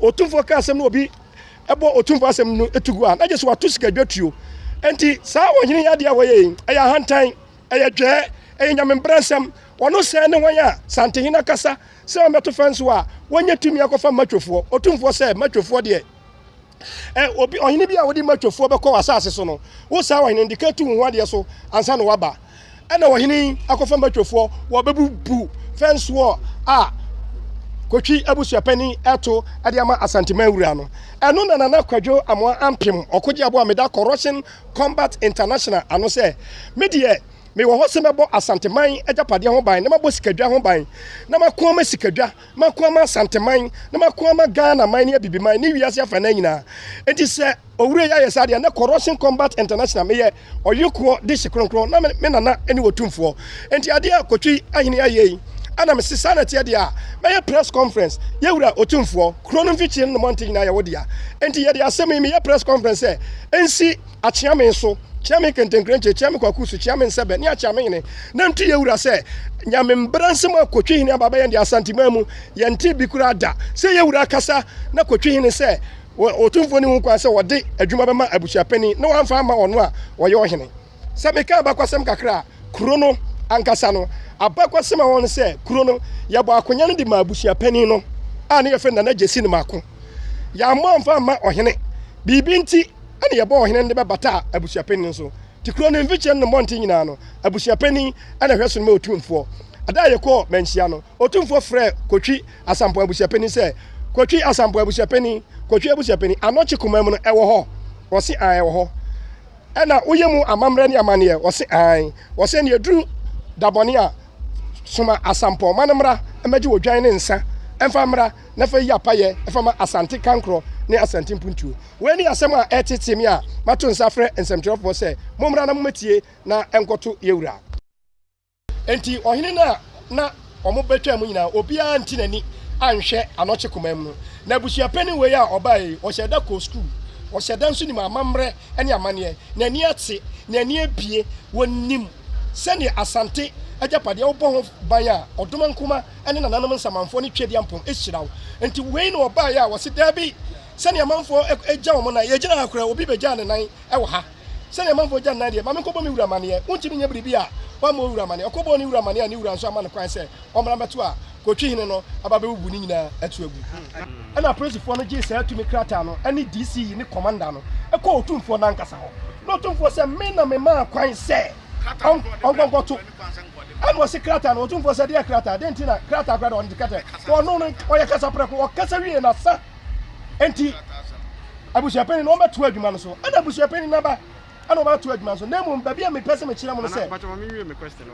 Otumfoɔ ka asɛm na obi bɔ Otumfoɔ asɛm no to gu a, na gye sɛ wato sikadwa tuo. Enti saa ɔhene yi adeɛ a wɔyɛ yi, ɛyɛ ahantan, ɛyɛ dwɛɛ, ɛyɛ nyame mbransɛm. Ɔno sɛɛ ne hwan a Santehene akasa sɛ ɔmmɛto fɛnso a wanya tumi akɔfa Matwofoɔ. Otumfoɔ sɛ Matwofoɔ deɛ, Ɛ, obi, ɔhene bi a wode matwafoɔ bɛkɔ w'asase so no, wo saa ɔhene no, de ka tu wo ho adeɛ so ansa na waba. Ɛna ɔhene yi akɔfa matwafoɔ, wɔbɛbubu fɛnsoɔ a Kotwi abusuapanin ɛto de ama Asanteman wura no. Ɛno na Nana Kwadwo Amoah Ampem, ɔkogye aboa meda Corruption Combat International ano sɛ, me deɛ, mewɔ hɔ sɛ mɛbɔ Asanteman agyapadeɛ ho ban na mabɔ sikadwa ho ban na mako ama sikadwa Mako ama Asanteman, na mako ama Ghana man ne Abibiman ne wiase afanan nyinaa. Enti sɛ owura yi ayɛ saa deɛ, na Corruption Combat International meyɛ ɔyekoɔ dehye kronkron, na me nana ne otumfoɔ. Enti adeɛ a Kotwi ahene ayɛ yi, ɛna mese saa na ɛteɛ deɛ a, mɛyɛ press conference. Yɛwura otumfoɔ, kuro no mfikyire ne ne mmɔnten nyinaa yɛ wo dea. Enti yɛde asɛm yi meyɛ press conference sɛ ɛnsi Akyeame so, Kyeame Kentenkrɛnkye, Kyeame Kwaku so, Kyeame Nsɛbɛ ne Akyeame Hene, na ntu yɛ wura sɛ, Nyame mbra nsɛm a Kotwi Hene aba abɛyɛ deɛ Asanteman mu yɛntee bi koraa da, sɛ yɛ wura akasa na Kotwi Hene sɛ Otumfoɔ nni ho kwan sɛ ɔde adwuma bɛma abusuapanin na wamfa amma ɔno a ɔyɛ ɔhene. Sɛ meka abakwasɛm kakra a, kuro no ankasa no, abakwasɛm a ɛwɔ hɔ ne sɛ, kuro no, yɛbɔ akonya no de maa abusuapanin no a ne yɛfrɛ no Nana Gyesi Nimako. Yɛammɔ amfa amma ɔhene. Biribi nti na yɛbɔɔ ɔhene no de bɛbataa abusuapanin no so. Nti kuro no mfikyire ne ne mmɔnten nyinaa no, abusuapanin na ɛhwɛ so no ma otumfoɔ. Da a yɛkɔɔ Manhyia no, otumfoɔ frɛɛ Kotwi Asampɔn abusuapanin sɛ, Kotwi Asampɔn abusuapanin, Kotwi abusuapanin, Anɔkye koma mu no, ɛwɔ hɔ? Ɔse, Aane, ɛwɔ hɔ. Ɛna woyɛ mu amammerɛ ne amanneɛ? Ɔse, Aane. Ɔse, Ɛnneɛ ɛduru da bɔne a, soma Asampɔn ma no mmra mmɛgye odwan ne nsa mfa mmra na fa yi apayɛ fa ma Asante Kankorɔ ne Asante Mpuntuo. Wei ne asɛm a ɛreteetee me a mato nsa afrɛ nsɛmtwerɛfoɔ sɛ mommra na mommɛtie na ɛnkɔto yɛn wura. Enti ɔhene no a na wɔbɛtwaa mu nyinaa, obiara ante n'ani anhwɛ anɔkye komam no. Na abusuapanin wei a ɔbaeɛ yi, ɔhyɛɛ da kɔɔ sukuu, ɔhyɛ da nso nim amammerɛ ne amanneɛ, n'ani ate, n'ani abue, ɔnim sɛdeɛ Asante agyapadeɛ wobɔ ho ban a, Ɔdomankoma ne nananom nsamanfoɔ ne Tweaduampɔn hyira wo. Enti wei na ɔbaeɛ a ɔse daabi, sɛdeɛ amanfoɔ gya wɔn nan, yɛgyina ha koraa, obi bɛgyaa ne nan wɔ ha. Sɛnea amanfoɔ gya nnan deɛ, ma menkɔbɔ me wura amanneɛ. Wontumi nyɛ biribi a wammɔ wo wura amanneɛ. Ɔkɔbɔɔ ne wura amanneɛ a ne wura nso amma no kwan sɛ ɔmmra mmɛto a Kotwi hene no aba abɛbubu ne nyinaa atu agu. Ɛnna apolisifoɔ no gyee saa tumi krataa no ne DCE ne kɔmanda no kɔɔ otumfoɔ no ankasa hɔ. Na otumfoɔ sɛ, Me na memaa kwan sɛ ɔnkɔ nkɔto. Ɛnna ɔse krataa no, otumfoɔ sɛ, Deɛ krataa? Dɛn nti na krataa koraa deɛ ɔde krataa? Ɔno no, ɔyɛ kasaprɛko, ɔkasa wie na sa. Enti abusuapanyin no wɔbɛtoa adwuma no so. Ɛna abusuapanyin no aba ɛna wɔbɛtoa adwuma no so. Na mmom baabi a mepɛ sɛ mekyerɛ mo no sɛ. Nana, mpakyɛ ma menwie me question no.